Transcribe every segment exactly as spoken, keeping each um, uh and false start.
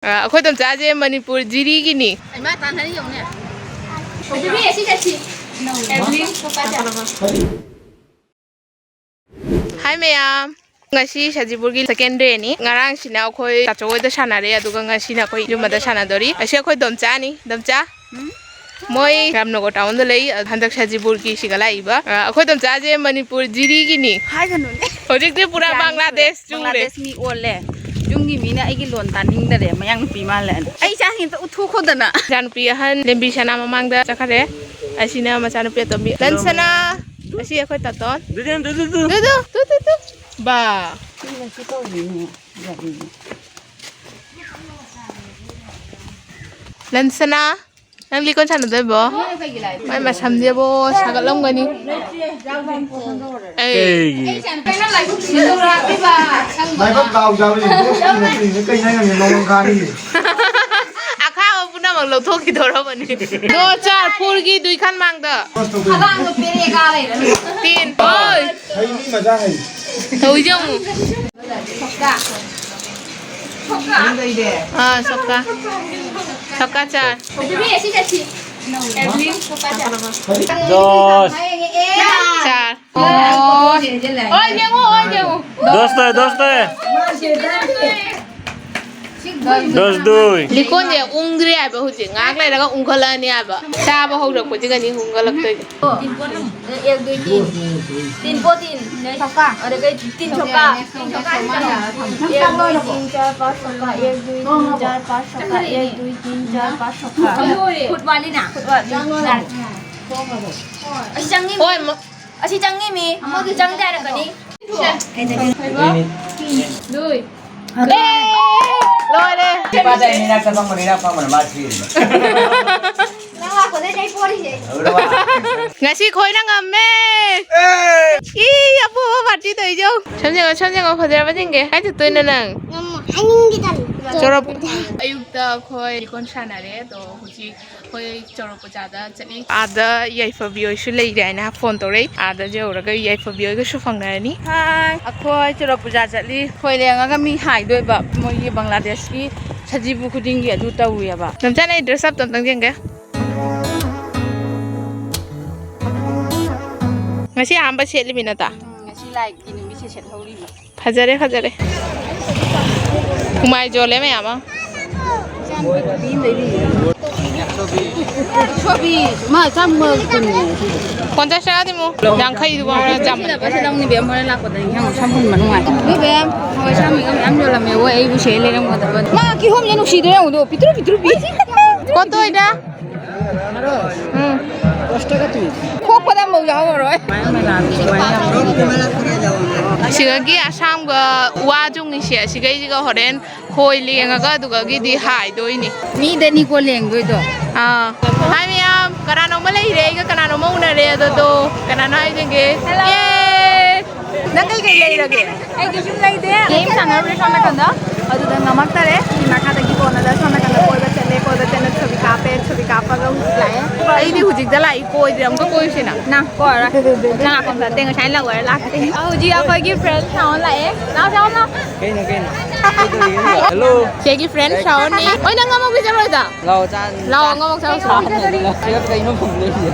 ꯑ, ꯑꯩꯈꯣꯏ ꯗꯣꯝꯆꯥꯁꯦ ꯃꯅꯤꯄꯨꯔ ꯖꯤꯔꯤꯒꯤꯅꯤ꯫ ꯏꯃꯥ ꯇꯥꯟꯅꯔꯤ ꯌꯦꯡꯉꯨꯅꯦ꯫ ꯕꯦꯕꯤ, ꯑꯁꯤ ꯆꯠꯁꯤ꯫ ꯑꯦꯕꯂꯤꯟ, ꯁꯣꯐꯥ ꯆꯠ꯫ ꯍꯥꯏ ꯃꯌꯥꯝ, ꯉꯁꯤ ꯁꯖꯤꯄꯨꯔꯒꯤ ꯁꯦꯀꯦꯟ ꯗꯦꯅꯤ꯫ ꯉꯔꯥꯡꯁꯤꯅ ꯑꯩꯈꯣꯏ ꯇꯥꯆꯧ ꯍꯣꯏꯗ ꯁꯥꯟꯅꯔꯦ, ꯑꯗꯨꯒ ꯉꯁꯤꯅ ꯑꯩꯈꯣꯏ ꯌꯨꯝ ꯑꯃꯗ ꯁꯥꯟꯅꯗꯣꯔꯤ꯫ ꯑꯁꯤ ꯑꯩꯈꯣꯏ ꯗꯣꯝꯆꯥꯅꯤ꯫ ꯗꯣꯝꯆꯥ, ꯃꯣꯏ ꯔꯥꯝꯅꯒꯔ ꯇꯥꯎꯟꯗ ꯂꯩ꯫ ꯍꯟꯗꯛ ꯁꯖꯤꯄꯨꯔꯒꯤ ꯁꯤꯒ ꯂꯥꯛꯏꯕ꯫ ꯑ, ꯑꯩꯈꯣꯏ ꯗꯣꯝꯆꯥꯁꯦ ꯃꯅꯤꯄꯨꯔ ꯖꯤꯔꯤꯒꯤꯅꯤ꯫ ꯍꯥꯏꯒꯅꯨꯅꯦ꯫ ꯍꯧꯖꯤꯛꯇꯤ ꯄꯨꯔꯥ ꯕꯪꯒ꯭ꯂꯥꯗꯦꯁ ꯆꯨꯔꯦ꯫ ꯕꯪꯒ꯭ꯂꯥꯗꯦꯁ ꯃꯤ ꯑꯣꯜꯂꯦ꯫ ꯌꯨꯝꯒꯤ ꯃꯤꯅ ꯑꯩꯒꯤ ꯂꯣꯟ ꯇꯥꯅꯤꯡꯗꯔꯦ, ꯃꯌꯥꯡ ꯅꯨꯄꯤ ꯃꯥꯜꯂꯦꯅ꯫ ꯑꯩ ꯏꯆꯥꯁꯤꯡ ꯑꯝꯇ ꯎꯠꯊꯣꯛꯈꯣꯗꯅ꯫ ꯏꯆꯥꯅꯨꯄꯤ ꯑꯍꯟ ꯂꯦꯝꯕꯤ ꯁꯅꯥ ꯃꯃꯥꯡꯗ ꯆꯠꯈꯔꯦ꯫ ꯑꯁꯤꯅ ꯃꯆꯥꯅꯨꯄꯤ ꯑꯇꯣꯝꯕꯤ ꯂꯟꯁꯅꯥ꯫ ꯑꯁꯤ ꯑꯩꯈꯣꯏ ꯇꯥꯇꯣꯟ꯫ ꯗꯨ, ꯗꯨ, ꯗꯨ, ꯗꯨ, ꯗꯨ꯫ ꯗꯨ, ꯗꯨ, ꯇꯨ, ꯇꯨ, ꯇꯨ꯫ ꯕꯥ꯫ ꯂꯟꯁꯅꯥ꯫ ꯅꯪ ꯂꯤꯀꯣꯟ ꯁꯥꯟꯅꯗꯣꯏꯕꯣ? ꯃꯥꯏ ꯃꯁꯝꯁꯦꯕꯣ ꯁꯥꯒꯠꯂꯝꯒꯅꯤ꯫ ꯑꯩ ꯀꯩꯒꯤ? ꯂꯥꯏꯕꯛ ꯗꯥꯎ ꯌꯥꯕ ꯌꯦꯡꯉꯣ, ꯀꯩꯅꯣ ꯀꯩꯅꯣ ꯀꯩꯅꯣ ꯌꯥꯝ ꯌꯦꯡꯉꯣ, ꯈꯥꯔꯤ꯫ ꯑꯈꯥꯕ ꯄꯨꯝꯅꯃꯛ ꯂꯧꯊꯣꯛꯈꯤꯗꯧꯔꯕꯅꯤ꯫ ꯗꯣ ꯆꯥꯔ ꯐꯣꯔꯒꯤ ꯗꯨꯏ ꯈꯟ ꯃꯥꯡꯗ꯫ ꯈꯗꯥꯡꯗꯣ ꯄꯦꯔꯦꯒꯥ ꯂꯩꯔꯅꯤ꯫ ꯇꯤꯟ꯫ ꯍꯣꯏ꯫ ꯍꯩ, ꯃꯤ ꯃꯆꯥ ꯍꯩ꯫ ꯇꯧꯏꯁꯦ ꯑꯃꯨꯛ꯫ ꯑꯥ, ꯁꯣꯛꯀꯥ꯫ ꯁꯣꯛꯀꯥ ꯆꯥꯔ꯫ ꯗꯣꯁ꯫ ꯆꯥꯔ꯫ ꯑꯣ꯫ ꯑꯣꯏ, ꯌꯦꯡꯉꯨ, ꯑꯣꯏ, ꯌꯦꯡꯉꯨ꯫ ꯗꯣꯁꯇ, ꯗꯣꯁꯇ꯫ ꯗꯣꯁ ꯗꯨꯏ꯫ ꯂꯤꯀꯣꯟꯁꯦ ꯎꯪꯗ꯭ꯔꯤ ꯍꯥꯏꯕ ꯍꯧꯖꯤꯛ꯫ ꯉꯥꯏꯍꯥꯛ ꯂꯩꯔꯒ ꯎꯪꯈꯠꯂꯛꯑꯅꯤ ꯍꯥꯏꯕ꯫ ꯆꯥꯕ ꯍꯧꯔꯛꯄꯁꯤꯒꯅꯤ ꯎꯪꯈꯠꯂꯛꯇꯣꯏꯁꯦ꯫ एक, दुई, तीन। तीन को तीन। तीन को तीन। छक्का। अरे, कई तीन छक्का। एक, दुई, तीन, चार, पाँच छक्का। एक, दुई, तीन, चार, पाँच छक्का। एक, दुई, तीन, चार, पाँच छक्का। फुटबॉल ही ना। फुटबॉल। असी चंगी। ꯍꯣꯏ, ꯃ- ꯑꯁꯤ ꯆꯪꯉꯤ ꯃꯤ꯫ ꯆꯪꯗꯦ ꯍꯥꯏꯔꯛꯀꯅꯤ꯫ ꯂꯣꯏ꯫ ꯑꯦ! ꯂꯣꯏꯔꯦ꯫ ꯏꯄꯥꯗ ꯑꯩ ꯃꯤꯅꯥꯛꯇ ꯐꯝꯕꯅ ꯏꯅꯥꯛ ꯐꯝꯕꯅ ꯃꯥ ꯁꯤꯔꯤꯕ꯫ ꯅꯪ ꯂꯥꯛꯄꯗꯩꯅꯦ ꯑꯩ ꯄꯣꯔꯤꯁꯦ꯫ ꯎꯔꯕ? ꯉꯁꯤ ꯈꯣꯏꯅ ꯉꯝꯃꯦ꯫ ꯑꯦ! ꯏ, ꯑꯄꯣꯕ ꯄꯥꯔꯇꯤ ꯇꯧꯏꯁꯦ ꯌꯦꯡꯉꯨ꯫ ꯁꯝ ꯌꯦꯡꯉꯣ, ꯁꯝ ꯌꯦꯡꯉꯣ, ꯐꯖꯔꯕ ꯌꯦꯡꯒꯦ꯫ ꯀꯥꯏ ꯆꯠꯇꯣꯏꯅꯣ ꯅꯪ? ꯉꯝꯃꯣ꯫ ꯍꯥꯏꯅꯤꯡꯗꯦ ꯇꯜꯂꯤ꯫ ꯆꯣꯔꯣꯞ-, ꯑꯌꯨꯛꯇ ꯑꯩꯈꯣꯏ ꯂꯤꯀꯣꯟ ꯁꯥꯟꯅꯔꯦ, ꯑꯗꯣ ꯍꯧꯖꯤꯛ ꯑꯩꯈꯣꯏ ꯆꯣꯔꯣꯞ ꯕꯖꯥꯔꯗ ꯆꯠꯂꯤ꯫ ꯑꯥꯗ ꯌꯥꯏꯐꯕꯤ ꯍꯣꯏꯁꯨ ꯂꯩꯔꯦ ꯍꯥꯏꯅ ꯐꯣꯟ ꯇꯧꯔꯛꯏ꯫ ꯑꯥꯗ ꯌꯧꯔꯒ ꯌꯥꯏꯐꯕꯤ ꯍꯣꯏꯒꯁꯨ ꯐꯪꯅꯔꯅꯤ꯫ ꯍꯥꯏ, ꯑꯩꯈꯣꯏ ꯆꯣꯔꯣꯞ ꯕꯖꯥꯔ ꯆꯠꯂꯤ꯫ ꯈꯣꯏ ꯂꯦꯡꯉꯒ ꯃꯤ ꯍꯥꯏꯗꯣꯏꯕ, ꯃꯣꯏꯒꯤ ꯕꯪꯒ꯭ꯂꯥꯗꯦꯁꯀꯤ ꯁꯖꯤꯕꯨ ꯈꯨꯗꯤꯡꯒꯤ ꯑꯗꯨ ꯇꯧꯋꯦꯕ꯫ ꯅꯝꯆꯥ, ꯅꯪ ꯗ꯭ꯔꯦꯁ ꯑꯞꯇꯣ ꯑꯝꯇꯪ ꯌꯦꯡꯒꯦ꯫ ꯉꯁꯤ ꯑꯍꯥꯟꯕ ꯁꯦꯠꯂꯤꯃꯤ ꯅꯠꯇ? ꯎꯝ, ꯉꯁꯤ ꯂꯥꯏꯒꯤ ꯅꯨꯃꯤꯠꯁꯦ ꯁꯦꯠꯍꯧꯔꯤꯕ꯫ ꯐꯖꯔꯦ, ꯐꯖꯔꯦ꯫ ꯍꯨꯃꯥꯏ ꯖꯣꯜꯂꯦ ꯃꯌꯥꯝ ꯑꯃ꯫ ꯁꯣꯕꯤ, ꯃꯥ ꯆꯥꯝꯃ ꯀꯨꯟꯅꯦ꯫ ꯄꯣꯟꯆꯥꯁ ꯇꯔꯥꯗꯤ ꯑꯃꯨꯛ ꯌꯥꯡꯈꯩꯗꯨ ꯐꯥꯎꯅ ꯆꯥꯝꯃ꯫ ꯁꯤꯗ ꯄꯩꯁꯥ ꯂꯧꯅꯤ ꯕꯦꯝ, ꯍꯣꯔꯦꯟ ꯂꯥꯛꯄꯗ ꯏꯟꯁꯥꯡ ꯁꯝꯄꯨꯟ ꯃꯅꯨꯡꯉꯥꯏ꯫ ꯅꯣꯏ ꯕꯦꯝ, ꯍꯋꯥꯏ ꯑꯁꯥꯡꯕꯤꯒ ꯃꯌꯥꯝ ꯌꯣꯜꯂꯝꯃꯦ꯫ ꯑꯣ, ꯑꯩꯕꯨ ꯁꯤꯗ ꯂꯩꯔꯝꯒꯗꯕ꯫ ꯃꯥ ꯀꯤꯍꯣꯝꯁꯦ ꯅꯨꯡꯁꯤꯗ꯭ꯔꯥ ꯌꯦꯡꯉꯨꯗꯣ, ꯄꯤꯛꯇ꯭ꯔꯨ ꯄꯤꯛꯇ꯭ꯔꯨ ꯄꯤ꯫ ꯀꯣꯠꯇꯣꯏꯗ꯫ ꯎꯝ꯫ ꯈꯣꯛꯄꯗ ꯑꯃꯐꯥꯎ ꯌꯥꯎꯔꯔꯣꯏ꯫ ꯁꯤꯗꯒꯤ ꯑꯁꯥꯡꯕ ꯋꯥ ꯆꯨꯡꯉꯤꯁꯦ, ꯑꯁꯤꯒꯩꯁꯤꯒ ꯍꯣꯔꯦꯟ ꯈꯣꯏ ꯂꯦꯡꯉꯒ ꯑꯗꯨꯒꯒꯤꯗꯤ ꯍꯥꯏꯗꯣꯏꯅꯤ꯫ ꯃꯤꯗꯅꯤꯀꯣ ꯂꯦꯡꯗꯣꯏꯗꯣ꯫ ꯑꯥ꯫ ꯍꯥꯏ ꯃꯌꯥꯝ, ꯀꯅꯥꯅꯣꯝꯃ ꯂꯩꯔꯦ, ꯑꯩꯒ ꯀꯅꯥꯅꯣꯝꯃ ꯎꯅꯔꯦ, ꯑꯗꯣ, ꯑꯗꯣ, ꯀꯅꯥꯅꯣ ꯍꯥꯏꯖꯒꯦ? Hello꯫ ꯌꯦ! ꯅꯪ ꯀꯩꯀꯩ ꯂꯩꯔꯒꯦ? ꯑꯩ ꯀꯩꯁꯨꯝ ꯂꯩꯇꯦ꯫ ꯒꯦꯝ ꯁꯥꯟꯅꯔꯨꯔꯦ ꯁꯣꯝ ꯅꯥꯀꯟꯗ꯫ ꯑꯗꯨꯗ ꯉꯝꯃꯛꯇꯔꯦ꯫ ꯁꯤ ꯃꯈꯥꯗꯒꯤ ꯀꯣꯟꯅꯗ ꯁꯣꯝ ꯅꯥꯀꯟꯗ ꯀꯣꯏꯕ ꯆꯠꯂꯦ꯫ ꯀꯣꯏꯕ ꯆꯠꯂ ꯁꯨꯕꯤ ꯀꯥꯞꯄꯦ꯫ ꯁꯨꯕꯤ ꯀꯥꯞꯄꯒ ꯍꯧꯖꯤꯛ ꯂꯥꯛꯑꯦ꯫ ꯑꯩꯗꯤ ꯍꯧꯖꯤꯛꯇ ꯂꯥꯛꯏ, ꯀꯣꯏꯗ꯭ꯔꯦ꯫ ꯑꯃꯨꯛꯀ ꯀꯣꯏꯔꯨꯁꯤꯅ꯫ ꯅꯪ ꯀꯣꯏꯔꯣꯏ꯫ ꯅꯪ ꯉꯥꯛꯄ ꯅꯠꯇꯦ, ꯉꯁꯥꯏ ꯂꯥꯛꯑꯣꯔ ꯂꯥꯛꯇꯦ꯫ ꯍꯧꯖꯤꯛ ꯑꯩꯈꯣꯏꯒꯤ ꯐ꯭ꯔꯦꯟ ꯁꯥꯎꯟ ꯂꯥꯛꯑꯦ꯫ ꯂꯥꯛꯑꯣ, ꯁꯥꯎꯟ ꯂꯥꯛꯑꯣ꯫ ꯀꯩꯅꯣ, ꯀꯩꯅꯣ? ꯀꯩꯗꯧꯔꯤꯒꯦ? ꯍꯜꯂꯣ꯫ ꯆꯦꯒꯤ ꯐ꯭ꯔꯦꯟ ꯁꯥꯎꯟꯅꯤ꯫ ꯍꯣꯏ, ꯅꯪ ꯉꯝꯃꯛꯄꯤ ꯆꯠꯂꯣꯏꯗ꯫ ꯂꯥꯛꯑꯣ, ꯆꯥ-, ꯂꯥꯛꯑꯣ, ꯆꯥ-, ꯉꯝꯃꯛ ꯆꯥꯔꯨꯁꯤ꯫ ꯆꯥ ꯍꯥꯟꯅꯗꯤ ꯂꯥꯛꯑꯣ꯫ ꯁꯤꯗ ꯀꯩꯅꯣ ꯐꯪꯗꯣꯏꯁꯦ?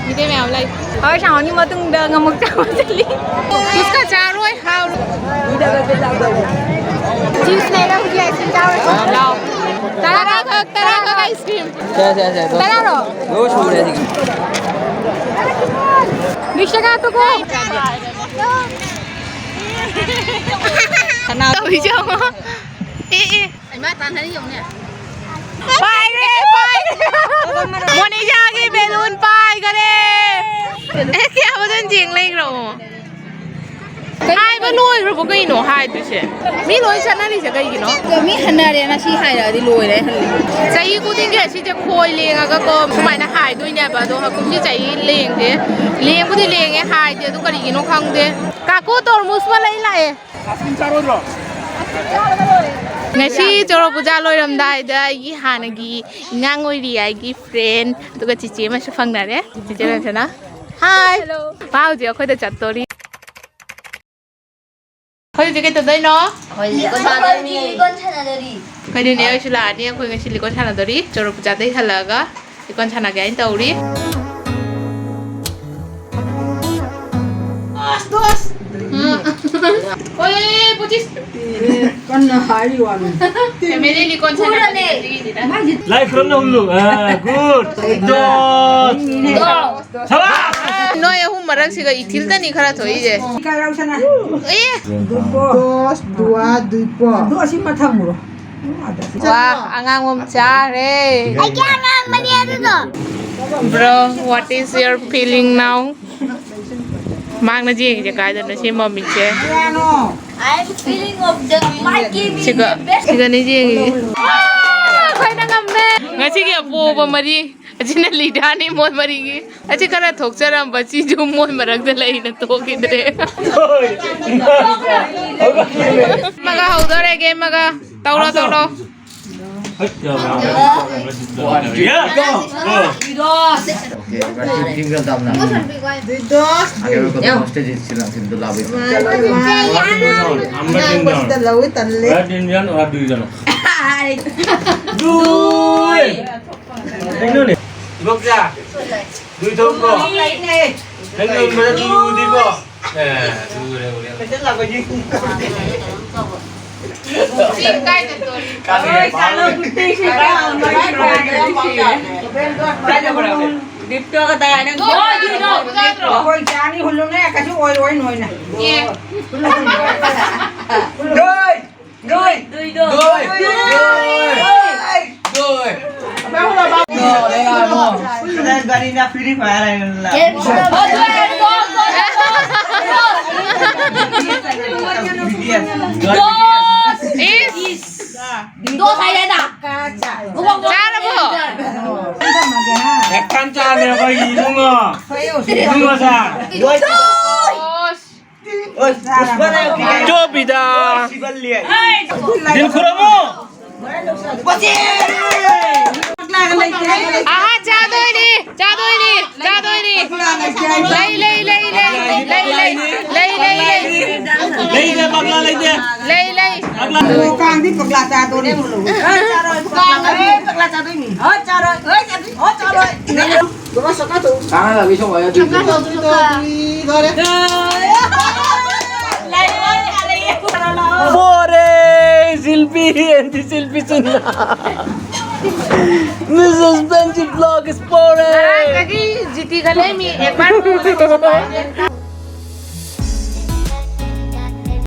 ꯃꯤꯗꯤ ꯃꯌꯥꯝ ꯂꯩ꯫ ꯍꯣꯏ, ꯁꯥꯎꯟꯒꯤ ꯃꯇꯨꯡꯗ ꯉꯝꯃꯛ ꯆꯥꯕ ꯆꯠꯂꯤ꯫ ꯖꯨꯁꯀ ꯆꯥꯔꯣꯏ, ꯍꯥꯎꯔꯣꯏ꯫ ꯖꯨꯁ ꯂꯩꯔ ꯍꯧꯖꯤꯛ ꯑꯥꯏꯁ ꯀ꯭ꯔꯤꯝ ꯆꯥꯔꯨꯔꯁꯤ꯫ ꯂꯥꯛꯑꯣ꯫ ꯇꯔꯥ ꯈꯛ, ꯇꯔꯥ ꯈꯛ ꯑꯥꯏꯁ ꯀ꯭ꯔꯤꯝ꯫ ꯁꯦ, ꯁꯦ, ꯁꯦ, ꯇꯣ-, ꯇꯔꯥꯔꯣ? ꯂꯣꯏ ꯁꯨꯔꯦ ꯁꯤꯒꯤ꯫ ꯕꯤꯁ ꯇꯀꯥ ꯇꯨꯀꯣ꯫ ꯀꯅꯥ ꯇꯧꯔꯤꯁꯦ ꯌꯦꯡꯉꯣ꯫ ꯑꯦ, ꯑꯦ꯫ ꯏꯃꯥ ꯇꯥꯟꯅꯔꯤ ꯌꯦꯡꯉꯨꯅꯦ꯫ ꯄꯥꯏꯈ꯭ꯔꯦ, ꯄꯥꯏꯈ꯭ꯔꯦ꯫ ꯃꯣꯅꯤꯖꯥꯒꯤ ꯕꯦꯂꯨꯟ ꯄꯥꯏꯈꯔꯦ꯫ ꯑꯦ, ꯀꯌꯥ ꯋꯥꯖꯟ ꯆꯦꯡ ꯂꯩꯈ꯭ꯔꯣ? ꯍꯥꯏꯕ ꯂꯣꯏꯈ꯭ꯔꯕꯣ ꯀꯩꯅꯣ ꯍꯥꯏꯗꯣꯏꯁꯦ? ꯃꯤ ꯂꯣꯏ ꯆꯠꯅꯔꯤꯁꯦ ꯀꯩꯒꯤꯅꯣ? ꯑꯗꯣ ꯃꯤ ꯍꯟꯅꯔꯦꯅ ꯁꯤ ꯍꯥꯏꯔꯛꯑꯗꯤ ꯂꯣꯏꯔꯦ꯫ ꯆꯍꯤ ꯈꯨꯗꯤꯡꯒꯤ ꯑꯁꯤꯁꯦ ꯈꯣꯏ ꯂꯦꯡꯉꯒꯀꯣ ꯁꯨꯃꯥꯏꯅ ꯍꯥꯏꯗꯣꯏꯅꯦꯕ꯫ ꯑꯗꯣ ꯍꯀꯨꯝꯁꯤ ꯆꯍꯤ ꯂꯦꯡꯗꯦ꯫ ꯂꯦꯡꯕꯨꯗꯤ ꯂꯦꯡꯉꯦ ꯍꯥꯏꯗꯦ, ꯑꯗꯨ ꯀꯔꯤꯒꯤꯅꯣ ꯈꯪꯗꯦ꯫ ꯀꯥꯀꯨ ꯇꯣꯔꯃꯨꯁ ꯃꯂꯩ ꯂꯥꯛꯑꯦ꯫ ꯉꯁꯤ ꯆꯣꯔꯣ ꯄꯨꯖꯥ ꯂꯣꯏꯔꯝꯗꯥꯏꯗ ꯑꯩꯒꯤ ꯍꯥꯟꯅꯒꯤ ꯑꯉꯥꯡ ꯑꯣꯏꯔꯤ ꯑꯩꯒꯤ ꯐ꯭ꯔꯦꯟ, ꯑꯗꯨꯒ ꯆꯤꯆꯦ ꯑꯃꯁꯨ ꯐꯪꯅꯔꯦ꯫ ꯆꯤꯆꯦ ꯃꯦꯝꯁꯅ꯫ ꯍꯥꯏ꯫ ꯍꯦꯜꯂꯣ꯫ ꯃꯥ ꯍꯧꯖꯤꯛ ꯑꯩꯈꯣꯏꯗ ꯆꯠꯇꯣꯔꯤ꯫ ꯑꯩꯈꯣꯏ ꯍꯧꯖꯤꯛ ꯀꯩ ꯇꯧꯗꯣꯏꯅꯣ? ꯑꯩꯈꯣꯏ ꯂꯤꯀꯣꯟ ꯁꯥꯟꯅꯗꯣꯏꯅꯤ꯫ ꯂꯤꯀꯣꯟ ꯁꯥꯟꯅꯗꯣꯔꯤ꯫ ꯑꯩꯈꯣꯏ ꯅꯦꯅꯦ ꯍꯣꯏꯁꯨ ꯂꯥꯛꯑꯅꯤ꯫ ꯑꯩꯈꯣꯏ ꯉꯁꯤ ꯂꯤꯀꯣꯟ ꯁꯥꯟꯅꯗꯣꯔꯤ꯫ ꯆꯣꯔꯣ ꯄꯨꯖꯥꯗꯩ ꯍꯜꯂꯛꯑꯒ ꯂꯤꯀꯣꯟ ꯁꯥꯟꯅꯒꯦ ꯍꯥꯏꯅ ꯇꯧꯔꯤ꯫ ꯎꯝ꯫ ꯍꯣꯏ, ꯄꯨꯆꯤꯁ꯫ ꯀꯟꯅ ꯍꯥꯏꯔꯤ ꯋꯥꯅꯤ꯫ ꯐꯦꯃꯤꯂꯤ ꯂꯤꯀꯣꯟ ꯁꯥꯟꯅꯕꯅꯦ꯫ ꯂꯥꯏ ꯈꯨꯔꯨꯝꯅ ꯍꯨꯜꯂꯨ꯫ ꯑꯥ, ꯒꯨꯗ꯫ ꯗꯣꯁ꯫ ꯗꯣꯁ꯫ ꯁꯕꯥꯁ! ꯅꯣꯏ ꯑꯍꯨꯝ ꯃꯔꯛꯁꯤꯒ ꯏꯊꯤꯜꯗꯅꯤ ꯈꯔ ꯊꯣꯛꯏꯁꯦ꯫ ꯏꯀꯥꯏ ꯂꯥꯎꯁꯅꯥ꯫ ꯑꯦ! ꯗꯣꯁ, ꯗꯨꯋꯥ, ꯗꯨꯏꯄꯣ꯫ ꯑꯗꯣ ꯑꯁꯤ ꯃꯊꯪ ꯃꯨꯔꯣ꯫ ꯋꯥ, ꯑꯉꯥꯡꯕ ꯑꯃ ꯆꯥꯔꯦ꯫ ꯑꯩꯒꯤ ꯑꯉꯥꯡꯕꯅꯦ ꯑꯗꯨꯗꯣ꯫ Bro, what is your feeling now? ꯃꯥꯡꯅ ꯌꯦꯡꯉꯤꯁꯦ ꯀꯥꯏꯗꯅꯣ ꯁꯤ ꯃꯃꯤꯠꯁꯦ? ꯀꯌꯥꯅꯣ? I am feeling of the my game is ꯁꯤꯒ, the best. ꯁꯤꯒꯅꯤ ꯌꯦꯡꯉꯤ꯫ ꯑꯩꯈꯣꯏꯅ ꯉꯝꯃꯦ꯫ ꯉꯁꯤꯒꯤ ꯑꯄꯣꯕ ꯃꯔꯤ꯫ ꯑꯁꯤꯅ ꯂꯤꯗꯥꯅꯤ ꯃꯣꯏ ꯃꯔꯤꯒꯤ꯫ ꯑꯁꯤ ꯈꯔ ꯊꯣꯛꯆꯔꯝꯕ, ꯁꯤꯁꯨ ꯃꯣꯏ ꯃꯔꯛꯇ ꯂꯩꯅ ꯊꯣꯛꯈꯤꯗ꯭ꯔꯦ꯫ ꯑꯃꯒ ꯍꯧꯗꯣꯔꯦ, ꯒꯦꯝ ꯑꯃꯒ꯫ ꯇꯧꯔꯣ, ꯇꯧꯔꯣ꯫ ꯍꯣꯁꯇꯦꯜ ꯁꯤꯂꯥꯡ ꯁꯤꯟꯗꯨ ꯂꯥꯕꯩ꯫ ꯉꯥꯡꯕꯁꯤꯗ ꯂꯧꯏ ꯇꯜꯂꯦ꯫ ꯏꯕꯣꯛꯆꯥ, ꯗꯨꯏ ꯊꯣꯛꯄ꯭ꯔꯣ? ꯅꯪ ꯌꯣꯟꯕꯗ ꯗꯨꯏ ꯎꯗꯦꯀꯣ? ꯑꯦ, ꯎꯔꯦ, ꯎꯔꯦ꯫ ꯀꯥꯏꯗ ꯇꯣꯔꯤ? ꯀꯥꯏꯗ ꯇꯣꯔꯤ? ꯑꯩꯈꯣꯏ ꯆꯥꯅꯤ ꯍꯨꯜꯂꯨꯅꯦ, ꯀꯩꯁꯨ ꯑꯣꯏꯔꯣꯏ ꯅꯣꯏꯅ꯫ ꯑꯦ꯫ ꯍꯨꯜꯂꯨ, ꯍꯨꯜꯂꯨ꯫ ꯗꯣꯏ! ꯗꯣꯏ! ꯗꯣꯏꯗꯣ! ꯗꯣꯏ! ꯗꯣꯏ! ꯗꯣꯏ! ꯗꯣꯏ! ꯗꯣꯏ! ꯒꯥꯔꯤꯅ free fire ꯍꯥꯏꯅ ꯂꯥꯛ꯫ ꯗꯣꯁ! ꯏꯁ! ꯗꯣꯁ ꯍꯥꯏꯔꯦꯅ꯫ ꯆꯥꯔꯕꯣ? ꯍꯦꯛꯇ ꯆꯥꯗ꯭ꯔꯦ ꯑꯩꯈꯣꯏꯒꯤ ꯏꯕꯨꯡꯉꯣ꯫ ꯏꯕꯨꯡꯉꯣ ꯁꯥ꯫ ꯗꯣꯁ! ꯆꯣꯞꯄꯤꯗ꯫ ꯗꯤꯜ ꯈꯨꯔꯝꯃꯣ꯫ ꯑꯍꯥ, ꯆꯥꯗꯣꯏꯅꯤ, ꯆꯥꯗꯣꯏꯅꯤ, ꯆꯥꯗꯣꯏꯅꯤ꯫ ꯂꯩ, ꯂꯩ, ꯂꯩ, ꯂꯩ, ꯂꯩ, ꯂꯩ, ꯂꯩ, ꯂꯩ, ꯂꯩ꯫ ꯂꯩꯇꯦ, ꯄꯒꯂꯥ ꯂꯩꯇꯦ꯫ ꯂꯩ, ꯂꯩ꯫ ꯄꯒꯂꯥ꯫ ꯀꯥꯡꯗꯤ ꯄꯒꯂꯥ ꯆꯥꯗꯣꯔꯦ꯫ ꯀꯥꯡ ꯄꯒꯂꯥ ꯆꯥꯗꯣꯏꯅꯤ꯫ ꯍꯣꯏ ꯆꯥꯔꯣꯏ꯫ ꯍꯣꯏ ꯆꯥꯗꯣꯏ꯫ ꯍꯣꯏ ꯆꯥꯔꯣꯏ꯫ ꯀꯥꯡ ꯂꯥꯕꯤ ꯁꯣꯡꯉꯥꯏ ꯑꯗꯨꯏꯗꯤ꯫ ꯂꯩ꯫ ꯄꯣꯔꯦ ꯁꯤꯜꯄꯤ ꯑꯦꯟꯇꯤ ꯁꯤꯜꯄꯤ ꯆꯨꯟꯅ꯫ Missus Benji vlog is ꯄꯣꯔꯦ꯫ ꯉꯔꯥꯡꯗꯒꯤ ꯖꯤꯇꯤꯒ ꯂꯩꯃꯤ ꯑꯦꯛꯕꯥꯔ